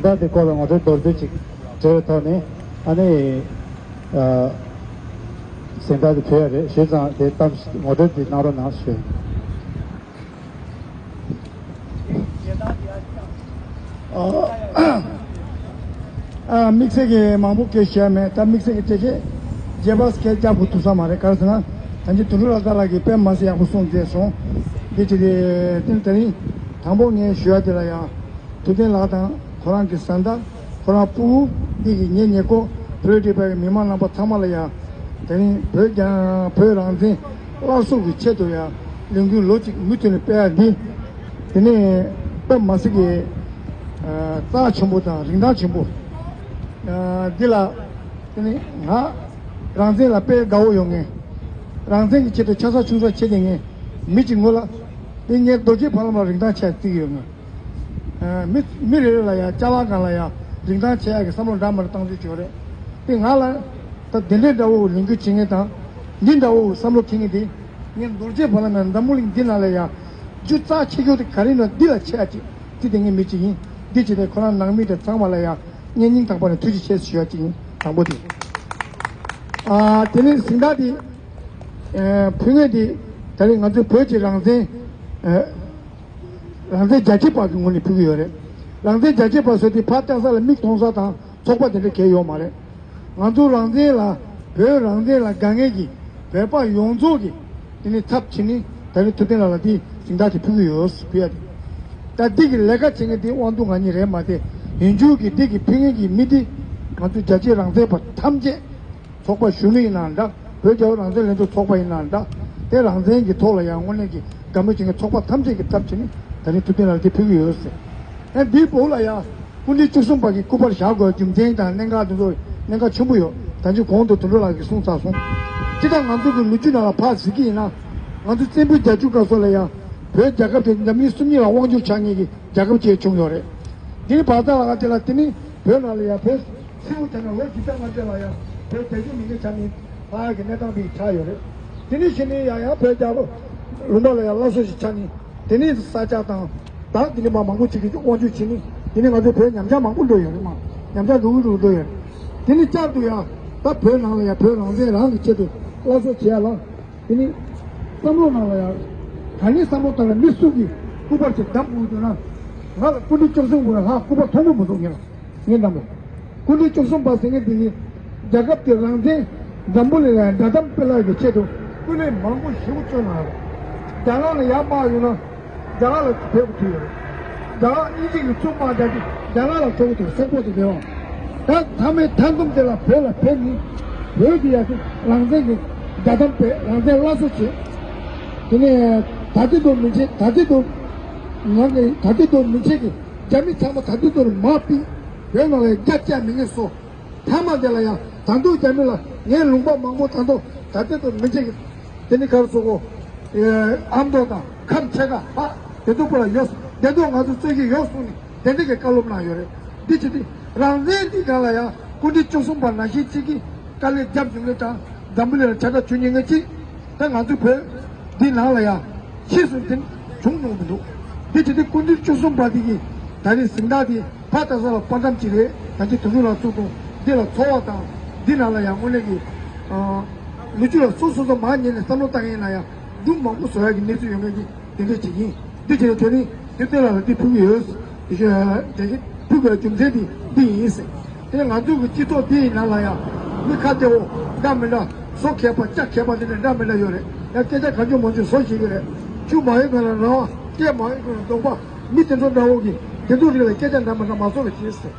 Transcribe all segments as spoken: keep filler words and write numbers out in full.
ད་དེ་སྐོར་ལ་ངོ་སྤྲོད་མདོར་བསྡུས་ཅིག་བྱས་པའི་ཐོག་ནས་ཨ་ནི་ཨ་གཟེངས་རྟགས་དེ་ཕུལ་ཡ་རེད། ཞུས་ཙང་དེ་གཏམ་ངོ་སྤྲོད་དེ་གནང་རོགས་གནང་ཞུ། ཨ་དམིགས་བསལ་གྱི་མང་པོ་སྐད་བཤད་མེད། ད་དམིགས་བསལ་གྱི་དེ་གས་རྗེས་པ་སྐད་རྒྱག་དགོས་ཐུབ་ས་མ་རེད། ག་རེ་ཟེར་ན་ད་ཅི་དོན་གྲུབ་ལགས་ལྟ་ལགས་ཀྱིས་དཔེ་མ་སྲིད་ཡག་པོ་གསུངས་མཛད་སོང་། འདི་ཅི་རེད། དེ་ནི་དེ་རིང་དང་པོ་ངས་ཞུ་ཡ་དེ་ལ་ཡང་ཐུབ་བསྟན་ལགས་དང་ཁོ་རང་གི་བཟའ་ཟླ། ཁོ་རང་སྤུ་གུ། འདི་གི་ངའི་ཉེ་འཁོར་བོད་རིག་པའི་མི་མང་རྣམ་པ་ཚང་མ་ལ་ཡང་དེ་རིང་བོད་རྒྱ་བོད་རང་བཙན་སླར་གསོ་གི་ཆེད་དུ་ཡང་ལས་འགུལ་ལོ་གཅིག་མུ་མཐུད་ནས་སྤེལ་ཡ་འདི་དེ་ནས་དཔེ་མ་སྲིད་ཀྱི་ཨ་རྩ་ཆེན་པོ་དང་རིན་ཐང་ཆེན་པོ། ཨ་འདི་ལ་དེ་ནས་ང་རང་བཙན་ལ་དཔེ་དགའ་བོ་ཡོད་མཁན། རང་བཙན་གྱི་ཆེད་དུ་ཆ་ཚང་ཆུང་ཚང་བྱེད་མཁན་མི་གཅིག་ངོས་ལ་དེ་ངའི་རྡོ་རྗེ་ཕ་ལམ་ལ་རིན་ཐང་ཆེ་བརྩི་གི་ཡོད་མཁན། ཨ་མི་མི་རེ་རེ་ལ་ཡང་ཅ་ལག་སྒང་ལ་ཡང་རིན་ཐང་ཆེ་ཡག་གི་བསམ་བློ་འདྲ་མི་འདྲ་བཏང་རྒྱུ་ཅིག་ཡོད་རེད། དེ་ང་ལ་ད་དེ་འདྲའི་འདྲ་བོ་ལས་འགུལ་བྱེད་མཁན་དང་འདི་འདྲ་བོ་བསམ་བློ་འཁྱེར་མཁན་དེ་ངས་རྡོ་རྗེ་ཕ་ལམ་ཡང་འཛམ་བུ་གླིང་འདི་ནང་ལ་ཡང་རྒྱུ་རྩ་ཆེ་ཤོས་དེ་ག་རེ་ཡིན་ན་འདི་ལ་ཆེ་ཡག་ཅིག་བརྩི་བསྡད་མཁན་མི་གཅིག་ཡིན། འདི་བྱས་ཏེ་ཁོ་རང་ནང་མི་དེ་ཚང་མ་ལ་ཡང་ངས་སྙིང་ཐག་པ་ནས་ཐུགས་རྗེ་ཆེ་ཞུ་ཡག་ཅིག་ཡིན། དང་པོ་དེ། ཨ་དེ་ནས་གཟེངས་རྟགས་དེ་ཨ་ཕུལ་མཁན་དེ་ད་རེས་ང་ཚོའི་བོད་ཀྱི་རང་བཙན་ཨ་རང་བཙན་རྒྱ་ཆེ་བ་གི་ངོས་ནས་ཕུལ་གྱི་ཡོད་རེད། རང་བཙན་རྒྱ་ཆེ་བ་ཟེར་དེ་ཕར་བལྟ་ས་ལ་མིག་མཐོང་ས་དང་ཚོགས་པ་དེ་འདྲ་གང་ཡང་ཡོད་མ་རེད། ང་ཚོ་རང་བཙན་ལ་བོད་རང་བཙན་ལ་དགའ་མཁན་གྱི་བོད་པ་ཡོངས་རྫོགས་ཀྱི་དེ་ནས་ཚབ་བྱས་ནས་ད་རེས་ཐུབ་བསྟན་ལགས་ལ་དེ་གཟེངས་རྟགས་དེ་ཕུལ་གྱི་ཡོད། ཕུལ་ཡ་དེ། ད་འདི་གི་ལས་ཀ་བྱེད་མཁན་དེ་དབང་འདུས་ང་གཉིས་རེད་མ་གཏོགས་ཡིན་རྒྱུ་གི་འདི་གི་ཕུལ་མཁན་གྱི་མི་དེ་ང་ཚོ་རྒྱ་ཆེའི་རང་བཙན་པ་ཐམས་ཅད། ཚོགས་པ་གཞོན་ནུ་ཡིན་ནའང་འདྲ། བོད་རྒྱ་བོད་རང་བཙན་ལྷན་ཚོགས་ཚོགས་པ་ཡིན་ནའང་འདྲ། དེ་རང་བཙན་གྱི་ཐོག་ལ་ཡང་དངོས་གནས་ཀྱི་དགའ་མོས་བྱེད་མཁན་ཚོགས་པ་ཐམས་ཅད་ཀྱི་ཚབ་བྱས་ནས་ད་རིང་ཐུབ་བསྟན་ལགས་དེ་ཕུལ་གྱི་ཡོད་ཟེར། ཨ་འདིའི་འོག་ལ་ཡང་སྐུ་ཕྲེང་བཅུ་གསུམ་པ་གི་སྐུ་པར་བཞག་དགོས་རྒྱུ་མཚན་དང་གནད་འགག་དེ་ཚོ་གནད་འགག་ཆེན་པོ་ཡོད། ད་ཅི་གོང་དུ་དོན་གྲུབ་ལགས་ཀྱིས་གསུངས་ཚར་སོང་། སྤྱིར་བཏང་ང་ཚོ་གི་ལོ་རྒྱུས་ནང་ལ་ཕར་གཟིགས་ཀྱི་ཡིན་ན། ང་ཚོ་བཙན་པོའི་རྒྱལ་བྱུང་སྐབས་སུ་ལ་ཡང་བོད་རྒྱལ་ཁབ་དེ་འཛམ་གླིང་སུམ་གཉིས་ལ་དབང་སྒྱུར་བྱ་མཁན་གྱི་རྒྱལ་ཁབ་ཅིག་བྱུང་ཡོད་རེད། དེ་ནི་བར་ཐག་ལ་དེ་ལ་དེ་ནི་བོད་ནང་ལ་ཡང་བོད་སིལ་བུ་དེ་ནང་ལོ་བརྒྱ་ཕྲག་ལྔ་བཅུ་ལ་ཡང་བོད་རྒྱལ་གཞུང་མི་སྣ་ཆགས་ནས་ལྷག་ཡག་གི་གནས་སྟངས་དེ་ཆགས་ཡོད་རེད། དེ་ནི་གཞི་ནས་ཡང་ཡང་བོད་རྒྱལ་ལུང་པ་ལ་ཡང་སླར་གསོ་ཞིག་ཆགས་ནས་དེ་ནི་ས་སྐྱ་དང་ད་དེ་ནི་མ་མང་པོ་ཅིག་གིས་དབང་སྒྱུར་བྱས་ནས་དེ་ནི་ང་ཚོའི་བོད་ཉམས་ཆག་མང་པོ་འགྲོ་ཡོད་རེད། མ་ཉམས་ཆག་འགྲོ་གི་འགྲོ་གི་འགྲོ་ཡོད་རེད། དེ་ནི་བསྐྱར་དུ་ཡང་ད་བོད་ནང་ལ་ཡང་བོད་རང་བཙན་རང་གི་ཆེད་དུ་སླར་གསོ་བྱེད་ཡ་ལ། དེ་ནི་བསམ་བློ་ནང་ལ་ཡང་ད་ནི་བསམ་བློ་བཏང་ནས་མི་སུ་གིས་སྐུ་པར་ཞིག་བདམས་དགོས་འདུག་ན། ང་ལ་སྐུ་ཕྲེང་བཅུ་གསུམ་པ་ལྷག་སྐུ་པར་མཐོང་གི་མི་འདུག་ངས་ལ་ངས་བདམས་པ། སྐུ་ཕྲེང་བཅུ་གསུམ་པ་ཟེར་མཁན་དེ་ནི་རྒྱལ་ཁབ་ཀྱི་རང་བཙན་འཛམ་བུ་གླིང་ལ་ཡང་འགྲོ་དམ་སྤེལ་ཡག་གི་ཆེད་དུ་སྐུ་ལས་མང་པོ་ཞེ་པོ་བསྐྱོན་གནང་ཡོད། རྒྱ་ནག་ལ་ཡར་དམག་ཡོང་ན། རྒྱ་གར་ལ་ཕེབས་དགོས་ཀྱི་ཡོད་རེད། རྒྱ་གར་དབྱིན་ཇི་གིས་ཚུར་དམག་རྒྱག་དུས་རྒྱ་ནག་ལ་འགྲོ་དགོས་འདུག་སེམས་ཁོག་དེ་རེད་བ། ད་མཐའ་མའི་མཐའ་མཚམས་དེ་ལ་བོད་ལ་ཕེབས་ནས་བོད་ཀྱི་ཡ་གི་རང་བཙན་གྱི་རྒྱ་དམ་སྤེལ། རང་བཙན་སླར་གསོ་བྱེད། དེ་ནས་ད་ལྟ་དུ་མི་བྱེད། ད་ལྟ་དུ་ང་གི་ད་ལྟ་དུ་མི་བྱེད་ཀྱི་རྒྱ་མི་ཚང་མ་ད་ལྟ་དུ་མར་ཕུད། བོད་ནང་ལ་རྒྱ་བསྐྱལ་མི་ངེས་སོ། མཐའ་མ་དེ་ལ་ཡང་ད་དུང་རྒྱ་མི་ལ་ངའི་ལུང་པ་མང་པོ་ད་དུང་ད་ལྟ་དུ་མི་བྱེད་ཀྱི། དེ་ནི་གར་སོ་གོ། ཨ་མདོ་དང་ཁམས་ཕྱེད་ཀ་ཕ་དེ་ཚོ་པོ་ལ་ཡོད། དེ་ཚོ་ང་ཚོ་རྩོད་ཀྱི་ཡོད་གསུངས་ནས་དེ་འདྲ་གི་བཀའ་སློབ་གནང་ཡོད་རེད། འདི་ཅི་སྟེ་རང་བཙན་འདི་ག་ལ་ཡང་སྐུ་ཕྲེང་བཅུ་གསུམ་པ་ནང་བཞིན་གཅིག་གིས་དཀའ་ལས་རྒྱབ་བྱུང་ངེས་དང་འཛམ་བུ་གླིང་ལ་ཁྱབ་བསྒྲགས་བྱུང་ཉེ་ངེས་གཅིག་ད་ང་ཚོ་བོད་འདི་ནང་ལ་ཡང་ཕྱིས་སུ་འདི་བྱུང་མྱོང་མི་འདུག་འདི་ཅི་སྟེ་སྐུ་ཕྲེང་བཅུ་གསུམ་པ་འདི་གིས་ད་རེས་གཟེངས་རྟགས་འདི། ཕ་ད་ས་ལ་པ་འགྲམ་གྱི་རེད། ད་ཅི་དུ་རུ་ལ་བཙུགས་དང་འདི་ལ་འཚོ་བ་དང་འདི་ནང་ལ་ཡང་དངོས་གནས་ཀྱི་ལུས་ཆུ་ལ་སོ་སོ་སོ་མ་ཉལ་ནས་བསམ་བློ་བཏང་ཡིན་ན་ཡང་སྒྲུང་མང་པོ་བཟོ་ཡག་གི་གནས་ཚུལ་ཡོད་མཁན་གྱི་དེ་འདྲ་ཅིག་ཡིན། འདི་བྱས་ནས་དེ་རིང་དེ་ལྟ་ལ་འདི་ཕུལ་གྱི་ཡོད། དེ་ཕུལ་དགོས་རྒྱུ་མཚན་འདི་འདི་ཡིན་ཟེར། དེ་ནས་ང་ཚོ་གི་སྤྱི་ཚོགས་འདི་ཡི་ནང་ལ་ཡང་མི་ཁ་བདེ་བོ་འདྲ་མི་འདྲ་བཟོ་མཁས་པ་བཅའ་མཁས་པ་དེ་འདྲ་འདྲ་མི་འདྲ་ཡོད་རེད། ཡང་སྐད་ཆ་གང་བྱུང་མང་བྱུང་བཟོ་ཤེས་ཀྱི་རེད། ཆུ་མ་ཡོད་གོང་ལ་ར་བ། སྐད་མ་ཡོད་གོང་ལ་གདོང་པ། མི་དེ་ཚོ་འདྲ་བོ་གི་དེ་ཚོ་རིགས་ལ་སྐད་ཆ་འདྲ་མི་འདྲ་མ་བཟོ་ལ་བྱེད་ཟེར།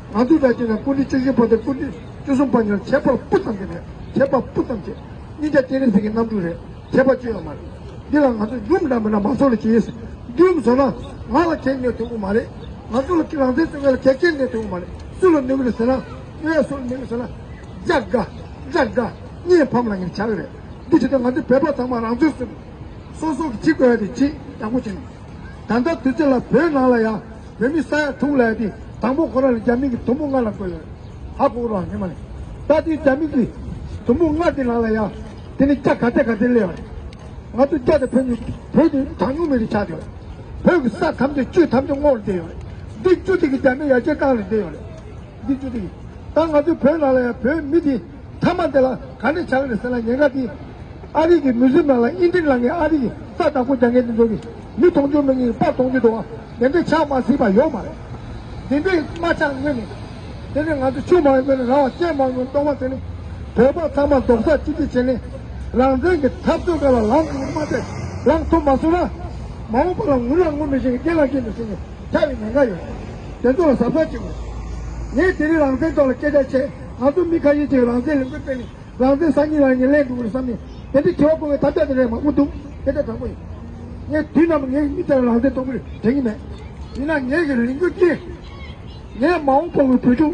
ང་ཚོ་འདྲ་བྱས་ན་སྐུ་ཕྲེང་བཅུ་བཞི་པ་དང་སྐུ་ཕྲེང་བཅུ་གསུམ་པ་གཉིས་ལ་ཁྱད་པར་སྤུ་ཙམ་གྱི་མེད། ཁྱད་པར་སྤུ་ཙམ་གྱི། གཉིས་ཆ་སྤྱན་རས་གཟིགས་ཀྱི་རྣམ་འཕྲུལ་རེད། ཁྱད་པར་ཅི་ཡང་མ་རེད། འདི་ལ་ང་ཚོ་སྒྲུང་འདྲ་མི་འདྲ་མ་བཟོ་ལ་བྱེད། སྒྲུང་བཟོ་ན་ང་ལ་ཁྱད་གནོད་ཐུབ་ཀྱི་མ་རེད། ང་ཚོ་ལ་རང་བཙན་རྩོད་མཁན་ལ་ཁྱད་ཁྱད་གནོད་ཐུབ་ཀྱི་མ་རེད། སུ་ལ་གནོད་ཀྱི་རེད་ཟེར་ན། ངས་སུ་ལ་གནོད་ཀྱི་ཟེར་ན། རྒྱ་དགའ། རྒྱ་དགའ། གཉེན་ཕམ་ལ་ངས་ཆགས་ཀྱི་རེད། འདི་བྱེད་དུས་ང་ཚོ་བོད་པ་ཚང་མ་རང་ཚོའི་སོ་སོ་གི་བྱེད་དགོས་ཡ་དེ་བྱེད། ཡག་པོ་བྱེད་ན། ད་ལྟ་དུས་ཚོད་ལ་བོད་ནང་ལ་ཡང་བོད་མི་ས་ཡ་དྲུག་ལ་ཡ་དེ་དང་པོ་ཁོ་རང་ལ་རྒྱ་མི་གི་དུམ་བུ་ལྔ་ལ་བཀོད་ཡོད། ཧ་གོ་རང་ཉི་མ་ནས། ད་དེ་རྒྱ་མི་གི་དུམ་བུ་ལྔ་དེ་ནང་ལ་ཡང་དེ་ནི་རྒྱ་ག་ཚད་ག་ཚད་སླེབས་ཡོད་རེད། ང་ཚོ་རྒྱ་དང་བོད་གཉིས་བོད་དེ་གྲངས་ཉུང་མི་རིགས་ཆགས་བསྡད་ཡོད་རེད། བོད་ཀྱི་ས་ཐམས་ཅད་ཆུ་ཐམས་ཅད་སྔོག་ལ་བསྡད་ཡོད་རེད། འདི་བཅུ་དེ་གི་རྒྱ་མི་ཡར་རྒྱས་བཏང་ནས་བསྡད་ཡོད་རེད། འདི་བཅུ་དེ་གི། ད་ང་ཚོའི་བོད་ནང་ལ་ཡང་བོད་མི་དེ་མཐའ་མ་དེ་ལ་ག་འདྲ་ཆགས་རེད་ཟེར་ན། ཉེན་ཁ་དེ་ཨ་རི་གི་མིའུ་ཛིམ་ནང་ལ་ཨིན་ཏྲིན་ལ་ངས་ཨ་རི་གི་ས་བདག་པོ་རྒྱག་མཁན་དེ་ཚོ་གི་མི་མཐོང་རྒྱུ་མེད་མཁན་གི་པར་མཐོང་རྒྱུ་འདུག་བ། དེ་འདྲས་ཆགས་མ་སྲིད་པ་ཡོད་མ་རེད། དེ་འདྲས་མ་ཆགས་སྔོན་ནས། དེ་ནས་ང་ཚོ་ཆུ་མ་ཡོད་སྔོན་ནས་ར་བ་སྐྱེས་མ་ཡོད་སྔོན་གཏོང་བ་དེ་ནས་བོད་པ་ཚང་མ་རྡོག་རྩ་གཅིག་སྒྲིལ་བྱས་ནས་རང་བཙན་གྱི་འཐབ་རྩོད་སྒང་ལ་ལངས་ཐུབ་མ་ཐུབ་ལངས་ཐུབ་མ་སོང་ན། མ་འོངས་པ་ལ་ངུ་ལ་ངུ་མི་ཤེས་མཁན་སྐད་ལ་སྐད་མི་ཤེས་མཁན་ཆགས་པའི་ཉེན་ཁ་ཡོད། དེ་ཚོ་ལ་གཟབ་གཟབ་བྱེད་དགོས། ངས་དེ་རིང་རང་བཙན་ཐོག་ལ་སྐད་ཆ་བཤད། ང་ཚོ་མི་ཁ་ཤས་ཅིག་རང་བཙན་ལས་འགུལ་སྤེལ་ནས་རང་བཙན་སང་ཉིན་རང་ཉིད་ལེན་འགྲོ་གི་རེད་བསམ་ནས་དེ་འདྲའི་དྲི་བ་བཀོད་པའི་ཐབས་ཆག་དེ་རེད་མ་གོ་འདུག་སྐད་ཆ་དྲང་པོ་ཡིན། ངས་དུས་ནམ་ངའི་མི་དེ་ལ་རང་བཙན་གཏོང་གི་རེད་དྲན་གྱི་མེད། ཡིན་ན་ངའི་གི་ལས་འགུལ་གྱིས་ངའི་མ་འོངས་པ་གི་བུ་ཕྲུག་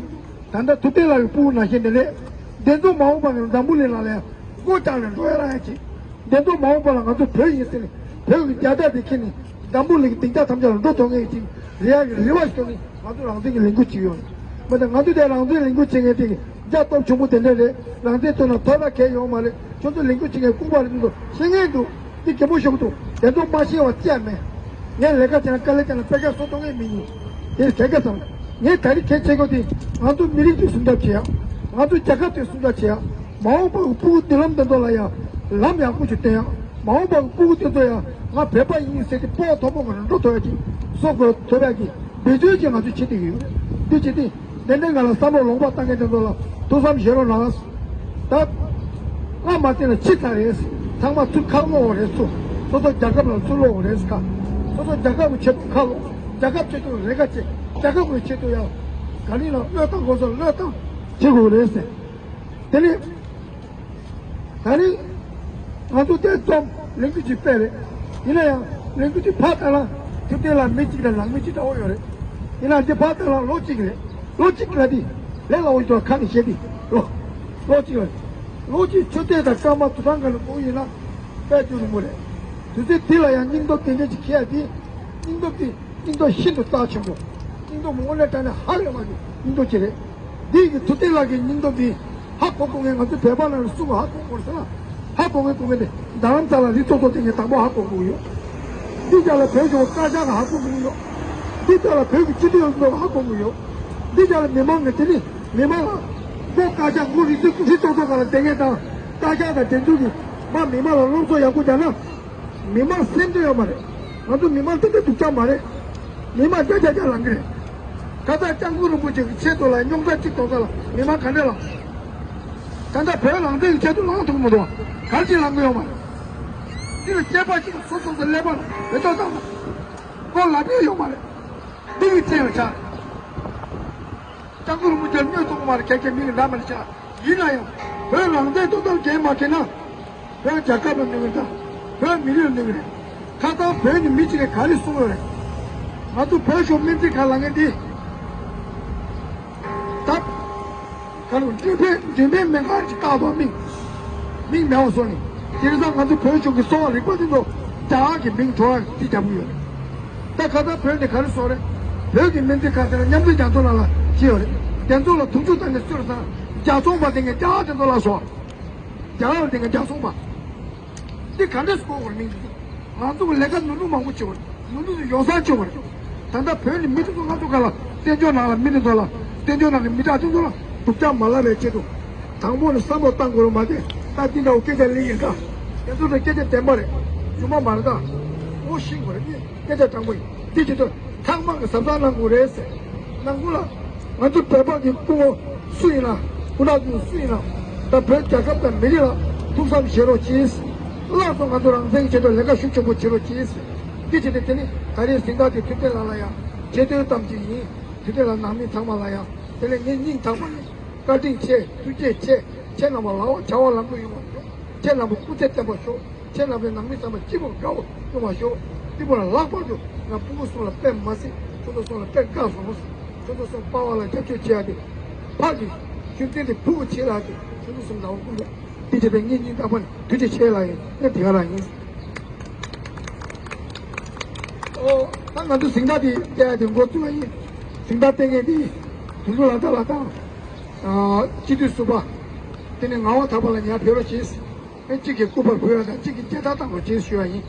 ད་ལྟ་ཐུབ་བསྟན་ལགས་ཀྱི་སྤུ་གུ་ནང་བཞིན་དེ་རེད། འདི་ཚོ་མ་འོངས་པ་ནས་འཛམ་བུ་གླིང་ནང་ལ་ཡང་སྒོ་བརྒྱབ་ནས་འགྲོ་ཡ་རང་ཡ་ཅིག་འདི་ཚོ་མ་འོངས་པ་ལ་ང་ཚོ་བོད་ཡིན་ཟེར་ནས་བོད་ཀྱི་རྒྱལ་དར་དེ་འཁྱེར་ནས་འཛམ་བུ་གླིང་གི་སྡིངས་ཆ་ཐམས་ཅད་ལ་འགྲོ་ཐུབ་མཁན་ཅིག་རེད་ཡ་གི་རེ་བ་ཞིག་བཏོན་ནས་ང་ཚོ་རང་བཙན་གྱི་ལས་འགུལ་བྱེད་ཀྱི་ཡོད་རེད། མ་གཏོགས་ང་ཚོ་དེ་རང་བཙན་ལས་འགུལ་བྱེད་མཁན་དེ་གི་རྒྱ་སྟོབས་ཆེན་པོ་དེ་འདྲ་རེད། རང་བཙན་ཐོག་ན་ཐོབ་ན་གལ་ཡོད་མ་རེད། ཁྱོད་ཚོ་ལས་འགུལ་བྱེད་མཁན་ལྐུགས་པ་རེད། ཚོ་ཤེས་མཁན་འདུག་འདི་གད་མོ་ཤོར་འདུག་དེ་ཚོ་མ་ཤེས་པ་ཅི་ཡང་མེད། ངས་ལས་ཀ་བྱས་ན་དཀའ་ལས་བརྒྱབ་ན་པེ་ཀ་སོ་གཏོང་མཁན་མི་ཡིན། དེ་དེ་ག་ཙམ། ངས་ད་རེས་གལ་ཆེ་ཤོས་དེ་ང་ཚོ་མི་རིགས་དེ་སྲུང་སྐྱོབ་བྱེད་ཡག་ང་ཚོ་རྒྱལ་ཁབ་དེ་སྲུང་སྐྱོབ་བྱེད་ཡག་མ་འོངས་པ་གི་སྤུ་གུ་མདུན་ལམ་དེ་ཚོ་ལ་ཡང་ལམ་ཡག་པོ་ཞིག་སྟོན་ཡག་མ་འོངས་པ་གི་སྤུ་གུ་དེ་ཚོ་ཡང་ང་བོད་པ་ཡིན་ཟེར་ཏེ་སྤོབས་པ་མཐོ་པོ་ངང་འགྲོ་ཐུབ་ཡག་གི་སྲོག་ཐོབ་ཐུབ་ཡག་གི་འབད་བརྩོན་ཅིག་ང་ཚོས་བྱེད་བསྡད་ཀྱི་ཡོད། འདི་བྱེད་དུས། དེ་འདྲའི་ང་ལ་བསམ་བློ་ལོག་པ་བཏང་མཁན་དེ་ཚོ་ལ་ཐུགས་བསམ་བཞེས་རོགས་གནང་། ད་སྔ་མ་དེ་ལ་ཕྱི་ཚར་རེད། ཚང་མ་ཚུར་ཁ་ལོག་རེད། ཚུར་སོ་སོ་རྒྱལ་ཁབ་ལ་ཚུར་ལོག་རེད་ཟེར། ཁ་སོ་སོ་རྒྱལ་ཁབ་ཀྱི་ཆེད་དུ་ཁ་ལོག་རྒྱལ་ཁབ་ཆེད་དུ་རེ་ཁ་བྱེད། རྒྱལ་ཁབ་ཀྱི་ཆེད་དུ་ཡང་ག་ནི་ལ་བློས་བཏང་དགོས་ས་བློས་བཏང་བྱེད་དགོས་རེད་ཟེར། དེ་ནི། ད་རེས་ང་ཚོ་དེ་ཙམ་ལས་འགུལ་ཅིག་སྤེལ་རེད། ཡིན་ན་ཡང་ལས་འགུལ་དེ་ཕར་ལྟ་ན་ཐུབ་བསྟན་ལགས་མི་གཅིག་དང་ནང་མི་གཅིག་འདྲ་བོ་ཡོད་རེད། ཡིན་ན་འདི་ཕར་ལྟ་ན་ལོ་གཅིག་རེད། ལོ་གཅིག་ལ་དེ་ལས་སླ་བོ་ཞིག་ཁ་ནས་བཤད་དེ་ལོ་ལོ་གཅིག་ལ་ལོ་གཅིག་ཆུ་གཏེར་དང་སྐར་མ་དུ་ཐང་ག་ལ་འགོར་ཡིན་ན་དཔལ་འབྱོར་རིང་མོ་རེད། དུས་ཚོད་དེ་ལ་ཡང་སྙིང་སྟོབས་དེ་འདྲ་ཅིག་ཁྱེར་ཡ་དེ་སྙིང་སྟོབས་དེ། སྙིང་སྟོབས་ཤིན་ཏུ་རྩ་ཆེན་པོ། སྙིང་སྟོབས་དངོས་གནས་དྲང་གནས་ཧ་ལས་པ་གི་སྙིང་སྟོབས་ཅིག་རེད། འདི་གི་ཐུབ་བསྟན་ལགས་ཀྱི་སྙིང་སྟོབས་འདི་ཧ་གོ་མཁན་ང་ཚོ་བོད་པ་ནང་ལ་སུ་ག་ཧ་གོ་དགོས་ཟེར་ན། ཧ་གོ་མཁན་གོ་མཁན་དེ་རྡ་རམ་ས་ལ་རི་ཚོགས་གཙོ་དེ་ངས་དང་པོ་ཧ་གོ་དགོས་ཡོད། འདི་རྒྱ་ལ་བོད་གཞུང་བཀའ་ཤག་ག་ཧ་གོ་དགོས་ཡོད། འདི་རྒྱ་ལ་བོད་ཀྱི་སྤྱི་འཐུས་ཚོ་ཧ་གོ་དགོས་ཡོད། འདི་རྒྱ་ལ་མི་མང་གི་དེ་ནི་མི་མང་ལ་མགོ་བཀའ་ཤག་མགོ་རི་ཚོགས་རི་ཚོགས་གཙོ་ག་ལ་བསྡད་མཁན་དང་བཀའ་ཤག་དང་དེ་ཚོ་གི་མ་མི་མང་ལ་སློབ་གསོ་ཡག་པོ་རྒྱག་ན། མི་མང་སེམས་འདུན་ཡོད་མ་རེད། ང་ཚོ་མི་མང་དེ་འདྲ་སྡུག་ཅག་མ་རེད། མི་མང་བརྒྱ་ཆ་བརྒྱ་ལངས་ཀྱི་རེད། ཁ་སང་སྐྱབས་མགོན་རིན་པོ་ཆེ་གི་ཆེད་དུ་ལ་རྙོག་དྲ་གཅིག་གཏོང་ས་ལ་མི་མང་ག་འདྲ་ལངས། ད་ལྟ་བོད་རང་བཙན་གྱི་ཆེད་དུ་ལངས་ཐུབ་མི་འདུག་བ། ག་རེ་བྱས་ལངས་གི་ཡོད་མ་རེད། འདི་ལ་སྐྱེས་པ་གཅིག་སོ་སོ་སོ་ཀླད་པ་ལ་བེད་སྤྱོད་བཏང་ན་ཁོ་ལབ་ཡ་ཡོད་མ་རེད། འདི་གི་རྩེ་ལ་ཆགས། སྐྱབས་མགོན་རིན་པོ་ཆེར་གནོད་ཐུབ་ཀྱི་མ་རེད། ཁྱེད་ཀྱིས་མི་གི་འདྲ་མ་རེད་ཆགས། ཡིན་ན་ཡང་བོད་རང་བཙན་ཐོག་ཐག་འགན་མ་འཁྱེར་ན། བོད་རྒྱལ་ཁབ་ལ་གནོད་ཀྱི་དང་། བོད་མི་རིགས་ལ་གནོད་ཀྱི་རེད། ཁ་སང་བོད་ནས་མི་གཅིག་གིས་ག་རེ་གསུངས་ཡོད་རེད། ང་ཚོ་བོད་གཞུང་སྨན་རྩིས་ཁང་ལ་ངས་འདི། ད། ག་རུ་འགྲེམས་སྤེལ་འགྲེམས་སྤེལ་སྨན་ཁང་ཅིག་བཏགས་དང་མིང་། མིང་མེད་པ་བཟོས་ནས། དེང་སང་ང་ཚོ་བོད་གཞུང་གི་གསོ་བ་རིག་པ་འདི་ཚོ་རྒྱ་གར་གྱི་མིང་བྲོ་བ་རྩིས་རྒྱག་གི་ཡོད་རེད། ད་ཁ་སང་བོད་ནས་ག་རེ་གསུངས་རེད། བོད་ཀྱི་སྨན་རྩིས་ཁང་དེ་ལ་མཉམ་འབྲེལ་རྒྱལ་ཚོགས་ནང་ལ་བྱས་ཡོད་རེད། དེ་ཚོ་ལ་དུག་ཆུ་བཏང་ནས་གསོས་རེད་ཙང་རྒྱལ་ཚོང་པ་དེ་ངས་རྒྱ་གར་དེ་ཚོ་ལ་སོགས། རྒྱ་གར་དེ་ངས་རྒྱལ་ཚོང་པ། འདི་ག་འདྲས་སུ་གོ་དགོས་མིན་འདུག་ང་ཚོ་གི་ལས་ཀ་ནོར་འཁྲུལ་མང་པོ་བྱུང་བ་རེད། ནོར་འཁྲུལ་དེ་ཡོ་བསྲང་བྱུང་བ་རེད། ད་ལྟ་བོད་ནས་མི་དེ་ཚོ་ང་ཚོ་ག་ལ་བཙན་བྱོལ་ནང་ལ་མི་དེ་ཚོ་ལ་བཙན་བྱོལ་ནང་གི་མི་དྲག་དེ་ཚོ་ལ་སྡུག་ཅག་མ་ལབ་པའི་ཆེད་དུ། དང་པོ་ནས་བསམ་བློ་བཏང་དགོས་རེད་མ་གཏོགས་ད་འདི་འདྲ་བོ་སྐད་ཆ་ལེན་ཡིན་ད། དེ་ཚོ་ལ་སྐད་ཆ་བདེན་པ་རེད། ཡོང་མ་མ་རེད་ད། འོ་ཤེས་དགོས་རེད་ནི་སྐད་ཆ་དྲང་པོ་ཡིན། འདི་བྱེད་དུས་ཚང་མ་གི་གཟབ་གཟབ་གནང་དགོས་རེད་ཟེར། ནང་ཁུལ་ལ་ང་ཚོ་བོད་པ་གི་སྐུ་ངོ་སུ་ཡིན་ན་སྐུ་དྲག་སུ་ཡིན་ན་ད་བོད་རྒྱལ་ཁབ་དང་མི་རིགས་ལ་ཐུགས་བསམ་བཞེས་རོགས་གྱིས། སླར་གསོ་ང་ཚོ་རང་བཙན་གྱི་ཆེད་དུ་ལས་ཀ་ཤུགས་ཆེན་པོ་བྱེད་རོགས་གྱིས། འདི་བྱེད་དུས་དེ་ནི་ད་རེས་གཟེངས་རྟགས་དེ་ཐུབ་བསྟན་ལགས་ལ་ཡང་ཆེ་བསྟོད་གཏམ་གྱི་ཡིན། ཐུབ་བསྟན་ལགས་ནང་མི་ཚང་མ་ལ་ཡང་དེ་ནས་ངའི་སྙིང་ཐག་པ་ནས་བཀའ་དྲིན་ཆེ་ཐུགས་རྗེ་ཆེ། ཁྱེད་རྣམ་པ་ལ་བ་བྱ་བ་ལམ་ལུགས་ཡོང་བ་ཤོག་ཁྱེད་རྣམ་པ་སྐུ་ཚེ་བརྟན་པ་ཤོག་ཁྱེད་རྣམ་པའི་ནང་མི་ཚང་མ་སྐྱིད་པོ་དགའ་བོ་ཡོང་བ་ཤོག་སྐྱིད་པོ་ལ་ལྷག་པར་དུ་ང་སྤུ་གུ་གསུམ་ལ་དཔེ་མ་སྲིད་ཁྱོད་ཚོ་གསུམ་ལ་དཔེ་དགའ་སོང་། ཁྱོད་ཚོ་གསུམ་པ་ཝ་ལ་རྒྱབ་སྐྱོར་བྱེད་ཡ་དེ་ཕར་གྱི་ཤུགས་རྐྱེན་དེ་ཕུ་བོ་བྱེད་ལ་དེ་ཁྱོད་ཚོ་གསུམ་ལ་འོ་ཀུན་པས་དེ་བྱས་པའི་ངེད་གཉིས་རྟག་པར་ཐུགས་རྗེ་ཆེ་ལ་ཡིན་ངས་དེ་ག་ལ་ཡིན། ཨོ་ད་ང་ཚོ་གཟེངས་རྟགས་དེ་བསྟན་ཡ་དེ་འགོ་བཙུགས་པ་ཡིན། གཟེངས་རྟགས་བསྟན་མཁན་དེ་དུང་ཕྱུར་ལགས་དང་ལགས་དང་སྤྱི་འཐུས་ཟུར་པ་དེ་ནས་ངག་དབང་ཐར་པ་ལགས་ཉར་ཕེབས་རོགས་བྱེད། ཨེ་གཅིག་གིས་སྐུ་པར་ཕུལ་བ་དང་གཅིག་གིས་མཇལ་དར་བཏང་རོགས་བྱེད་ཞུ་བ་ཡིན།